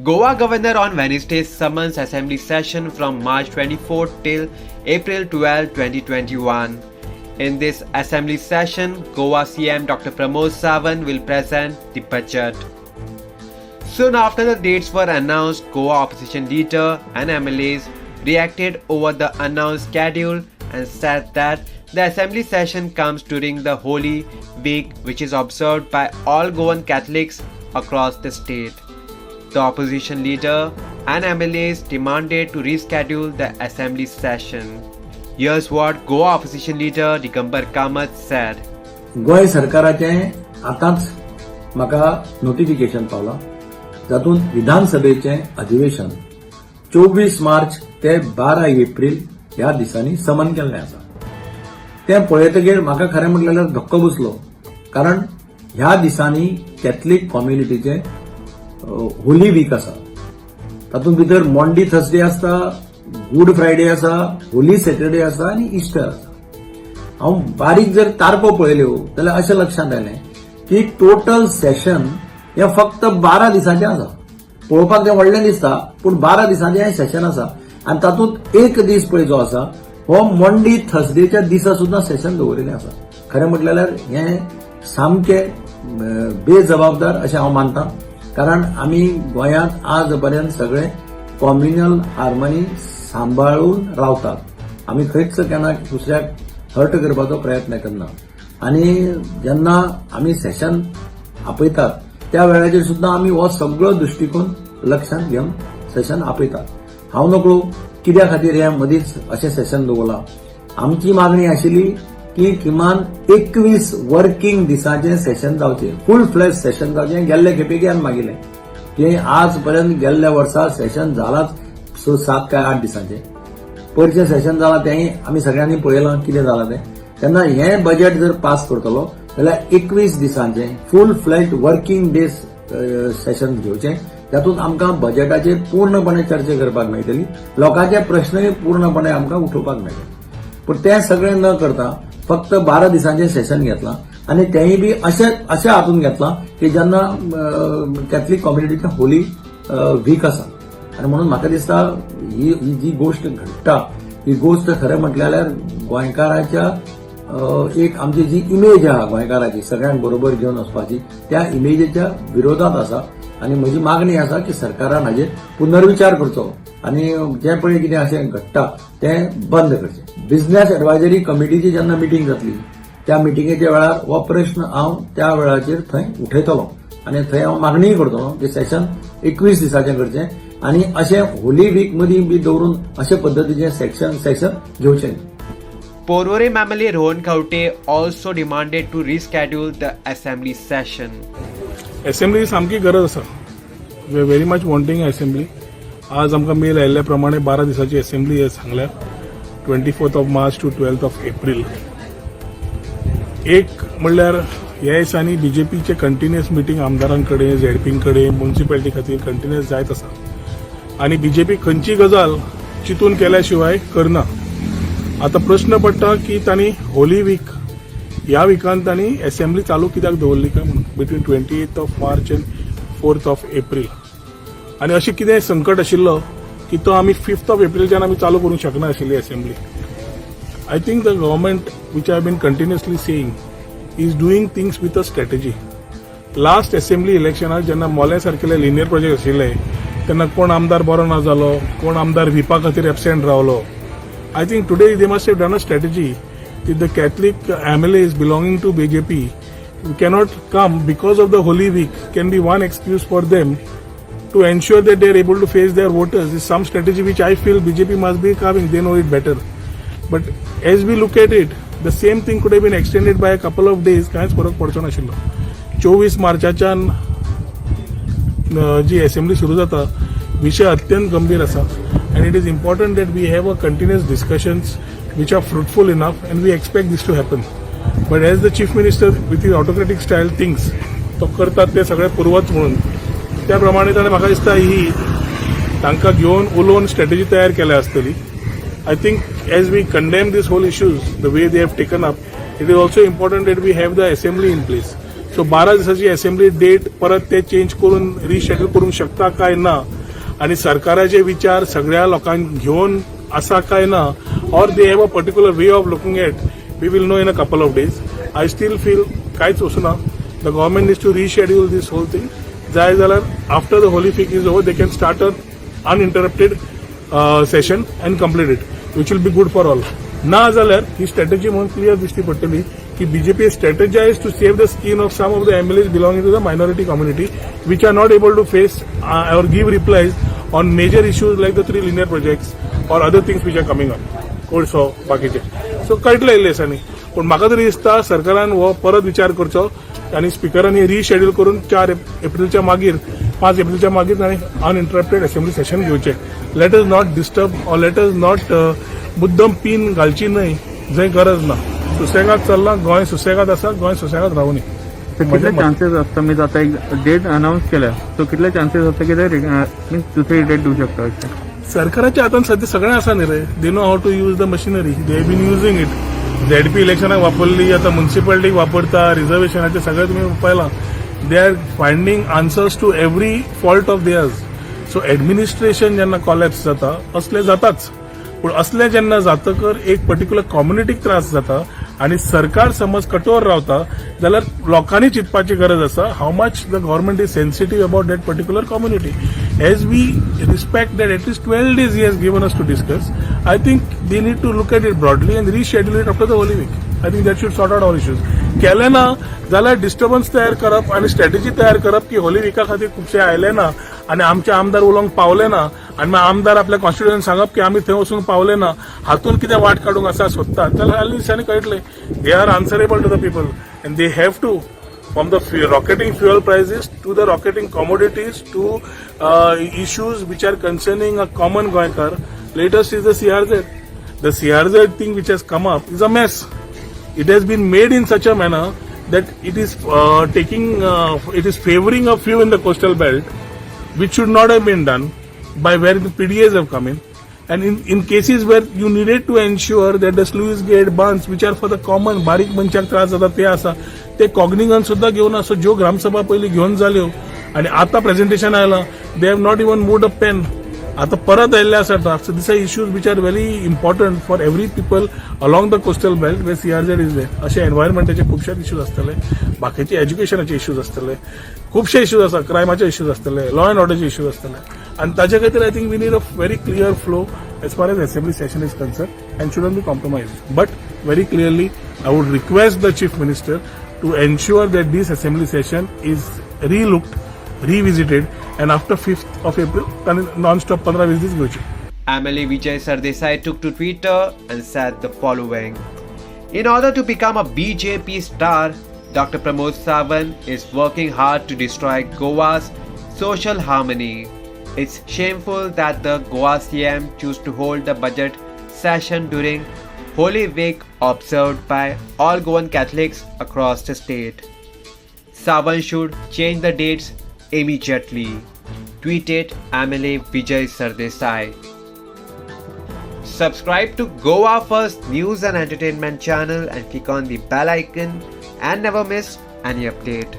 Goa Governor on Wednesday summons assembly session from March 24 till April 12, 2021. In this assembly session, Goa CM Dr. Pramod Sawant will present the budget. Soon after the dates were announced, Goa opposition leader and MLAs reacted over the announced schedule and said that the assembly session comes during the Holy Week, which is observed by all Goan Catholics across the state. The opposition leader and MLAs demanded to reschedule the assembly session. Here's what Goa opposition leader Digambar Kamat said. Goa सरकाराचें आतांच म्हाका notification पावलां, जातूंत विधानसभेचें अधिवेशन 24 मार्च ते 12 एप्रील ह्या दिसांनी समन केल्लें आसा. तें पळयतगीर म्हाका खरें म्हटलें जाल्यार धक्को बसलो, कारण ह्या दिसांनी कॅथलीक कम्युनिटीचें होली वीक आसा. तातूंत भितर मॉन्डी थर्सडे आसता, गुड फ्रायडे आसा, होली सॅटरडे आसा आनी इस्टर आसा. हांव बारीक जर तारखो पळयल्यो जाल्यार अशें लक्षांत आयलें की टोटल सेशन हें फक्त 12 दिसांचें आसा. पळोवपाक तें व्हडलें दिसता, पूण 12 दिसांचें हें सेशन आसा आनी तातूंत एक दीस पळय जो आसा, हो मॉन्डी थर्सडेच्या दिसा सुद्दां सेशन दवरिल्लें आसा. खरें म्हटलें जाल्यार हें सामकें बेजबाबदार अशें हांव मानता, कारण आमी गोंयांत आज पर्यंत सगळे कॉम्युनल हार्मनी सांबाळून रावतात. आमी खंयच केन्ना दुसऱ्याक हर्ट करपाचो प्रयत्न करना आनी जेन्ना आमी सेशन आपयतात, त्या वेळाचेर सुद्दां आमी हो सगळो दृश्टिकोन लक्षांत घेवन सेशन आपयतात. हांव नकळो कित्या खातीर हें मदींच अशें सेशन दवरलां. आमची मागणी आशिल्ली की किमान 21 वर्किंग दिसांचें सेशन जावचें, फूल फ्लॅज सेशन जावचें. गेल्ले खेपेक आमी मागिल्लें की आज पर्यंत गेल्ल्या वर्सा सेशन जालाच 6, 7 काय 8 दिसांचें. पयरचें सेशन जालां तेंय आमी सगळ्यांनी पळयलां कितें जालां तें. तेन्ना हें बजेट जर पास करतलो जाल्यार 21 दिसांचें फूल फ्लॅज वर्किंग डेज सेशन घेवचें, जातूंत आमकां बजेटाचेर पूर्णपणे चर्चा करपाक मेळटली, लोकांचे प्रश्नय पूर्णपणे आमकां उठोवपाक मेळटले. पूण तें सगळें न करता फक्त 12 दिसांचें सेशन घेतलां आनी तेंय बी अशें अशें हातून घेतलां की जेन्ना कॅथलीक कम्युनिटीचें होली वीक आसा. आनी म्हणून म्हाका दिसता ही ही जी गोश्ट घडटा, ही गोश्ट खरें म्हटल्यार गोंयकाराच्या एक आमची जी इमेज आहा गोंयकाराची सगळ्यांक बरोबर घेवन वचपाची, त्या इमेजीच्या विरोधात आसा. आनी म्हजी मागणी आसा की सरकारान हाजेर पुनर्विचार करचो आनी जें पळय कितें अशें घडटा तें बंद करचें. बिझनेस एडवायजरी कमिटीची जेन्ना मिटींग जातली, त्या मिटिंगेच्या वेळार हो प्रश्न हांव त्या वेळाचेर थंय उठयतलो आनी थंय हांव मागणीय करतलो की सेशन 21 दिसाचें करचें आनी अशें होली वीक मदीं बी दवरून अशे पद्दतीचें सेशन घेवचें न्ही. Porvorim MLA Rohan Khaunte also demanded to reschedule the assembly session. Assembly सामकी गरज आसा. We are very much wanting assembly. आज आमकां मेल आयिल्ल्या प्रमाणे 12 दिसाची असेंब्ली हे सांगल्या, 24th of March to 12th of April. एक म्हणल्यार ह्या दिसांनी बीजेपीचे कंटिन्युअस मिटींग आमदारां कडेन, झेडपीं कडेन, मुन्सिपालिटी खातीर कंटिन्युअस जायत आसा आनी बीजेपी खंयची गजाल चिंतून केल्या शिवाय करना. आतां प्रश्न पडटा की तांणी होली वीक ह्या विकान तांणी असेंब्ली चालू कित्याक दवरली काय म्हणून, between 28th of March and 4th of April. आनी अशें कितें संकट आशिल्लो की तो आमी फिफ्थ ऑफ एप्रिलच्यान आमी चालू करूंक शकना आशिल्ली assembly? I think the government, which I been continuously saying, is doing things with a strategy. Last assembly इलेक्शनाक जेन्ना मोले सारकेले लिनियर प्रोजेक्ट आशिल्ले, तेन्ना कोण आमदार बरो ना जालो, कोण आमदार व्हिपा खातीर एबसेंट रावलो. I think today they must have done a strategy that the Catholic MLAs belonging to BJP who cannot come because of the Holy Week can be one excuse for them to ensure that they are able to face their voters is some strategy which I feel BJP must be having. They know it better. But as we look at it, the same thing could have been extended by a couple of days. कांयच फरक पडचो नाशिल्लो. 24 मार्चाच्यान जी assembly सुरू जाता, विशय अत्यंत गंभीर आसा and it is important that we have a continuous discussions which are fruitful enough, and we expect this to happen. But as the Chief Minister with his autocratic style thinks, तो करतात ते सगळे पुर्वत म्हणून, त्या प्रमाणे ताणें म्हाका दिसता ही तांकां घेवन उलोवन स्ट्रॅटेजी तयार केल्या आसतली. I think as we condemn these whole issues, the way they have taken up, it is also important that we have the assembly in place. So 12 दिसाची असेंब्ली डेट परत ते चेंज करून रिशेड्यूल करूंक शकता काय ना आनी सरकाराचे विचार सगळ्या लोकांक घेवन आसा काय ना, or they have a particular way of looking at, we will know in a couple of days. I still feel कांयच वचूना. The government needs to reschedule this whole thing. जाय जाल्यार after the Holy Week is over, they can start a uninterrupted session and complete it, which will be good for all. ना जाल्यार ही strategy म्हणून clear दिश्टी पडटली की BJP strategize to save the skin of some of the MLAs belonging to the minority community, which are not able to face or give replies on major issues like the three linear projects or other things which are coming up, कोळसो बाकीचे. So कळटलें इल्ले दिसांनी, पूण म्हाका तरी दिसता सरकारान हो परत विचार करचो आनी स्पिकरांनी रिशेड्यूल करून 4 एप्रिलच्या मागीर, 5 एप्रिलच्या मागीर ताणें अनइंटरप्टेड असेंब्ली सेशन घेवचें. Let us not disturb or let us not मुद्दम पीन घालची न्हय जंय गरज ना. सुसेगाद चल्लां गोंय, सुसेगाद आसा गोंय, सुसेगाद रावुनी. तर कितले चान्सेस आसता, मीन्स आता एक डेट अनाऊन्स केल्या, सो कितले चान्सेस आसता की ते मीन्स दुसरी डेट दिवं शकता अशें? सरकाराच्या हातान सध्या सगळें आसा न्ही रे. They know how to use the machinery. They been using it. ZP इलेक्शनाक वापरली, आतां म्युन्सिपालिटीक वापरता, रिजर्वेशनाचे सगळें तुमी पळयलां. They are finding answers to every fault of theirs. So administration जेन्ना कॉलॅप्स जाता, असलें जाताच. पूण असलें जेन्ना जातकर एक पर्टिक्युलर कम्युनिटीक त्रास जाता आनी सरकार समज कठोर रावता जाल्यार लोकांनी चिंतपाची गरज आसा, how much the government is sensitive about that particular community. As we respect that at least 12 days he has given us to discuss, I think they need to look at it broadly and reschedule it after the Holy Week. I think that should sort out all issues. केलें ना जाल्यार disturbance तयार करप आनी strategy तयार करप की होली विका खातीर खुबशे आयले ना आनी आमचे आमदार उलोवंक पावले ना आनी मागीर आमदार आपल्या कॉन्स्टिट्युएंट सांगप की आमी थंय वचूंक पावले ना, हातून कितें वाट काडूंक आसा सोदतात जाल्यार हालीं दिसांनी कळटलें. They are answerable to the people and they have to, from the rocketing fuel prices to the rocketing commodities to issues which are concerning a common Goenkar. Latest is the CRZ. The CRZ thing which has come up is a mess. It has been made in such a manner that it is favoring a few in the coastal belt, which should not have been done by where the PDAs have come in. And in cases where you needed to ensure that the sluice gate bunds, which are for the common बारीक मनशाक त्रास जाता ते आसा, ते कॉग्निगन्स सुद्दां घेवन, so ज्यो ग्रामसभा पयलीं घेवन जाल्यो आनी आतां प्रेझेंटेशन आयलां, they have not even moved a pen. आतां परत आयिल्ले आसा draft. So these are issues which are very important for every people along the coastal belt where CRZ is there. अशे एनवायरमेंटाचे खुबशे इश्यूज आसतले, बाकीचे एज्युकेशनाचे इश्यूज आसतले, खुबशे इश्यूज आसा, क्रायमाचे इश्यूज आसतले, लॉ अँड ऑर्डरचे इश्यूज आसतले आनी ताजे खातीर I think we need a very clear flow as far as assembly session is concerned and shouldn't be compromised. But very clearly, I would request the Chief Minister to ensure that this assembly session is relooked, revisited, and after 5th of April, non-stop 15-20 दीस घेवचे. MLA Vijay Sardesai took to Twitter and said the following: "In order to become a BJP star, Dr. Pramod Sawant is working hard to destroy Goa's social harmony. It's shameful that the Goa CM chose to hold the budget session during Holy Week observed by all Goan Catholics across the state. Sawant should change the dates immediately," tweeted MLA Vijay Sardesai. Subscribe to Goa First News and Entertainment channel and click on the bell icon and never miss any update.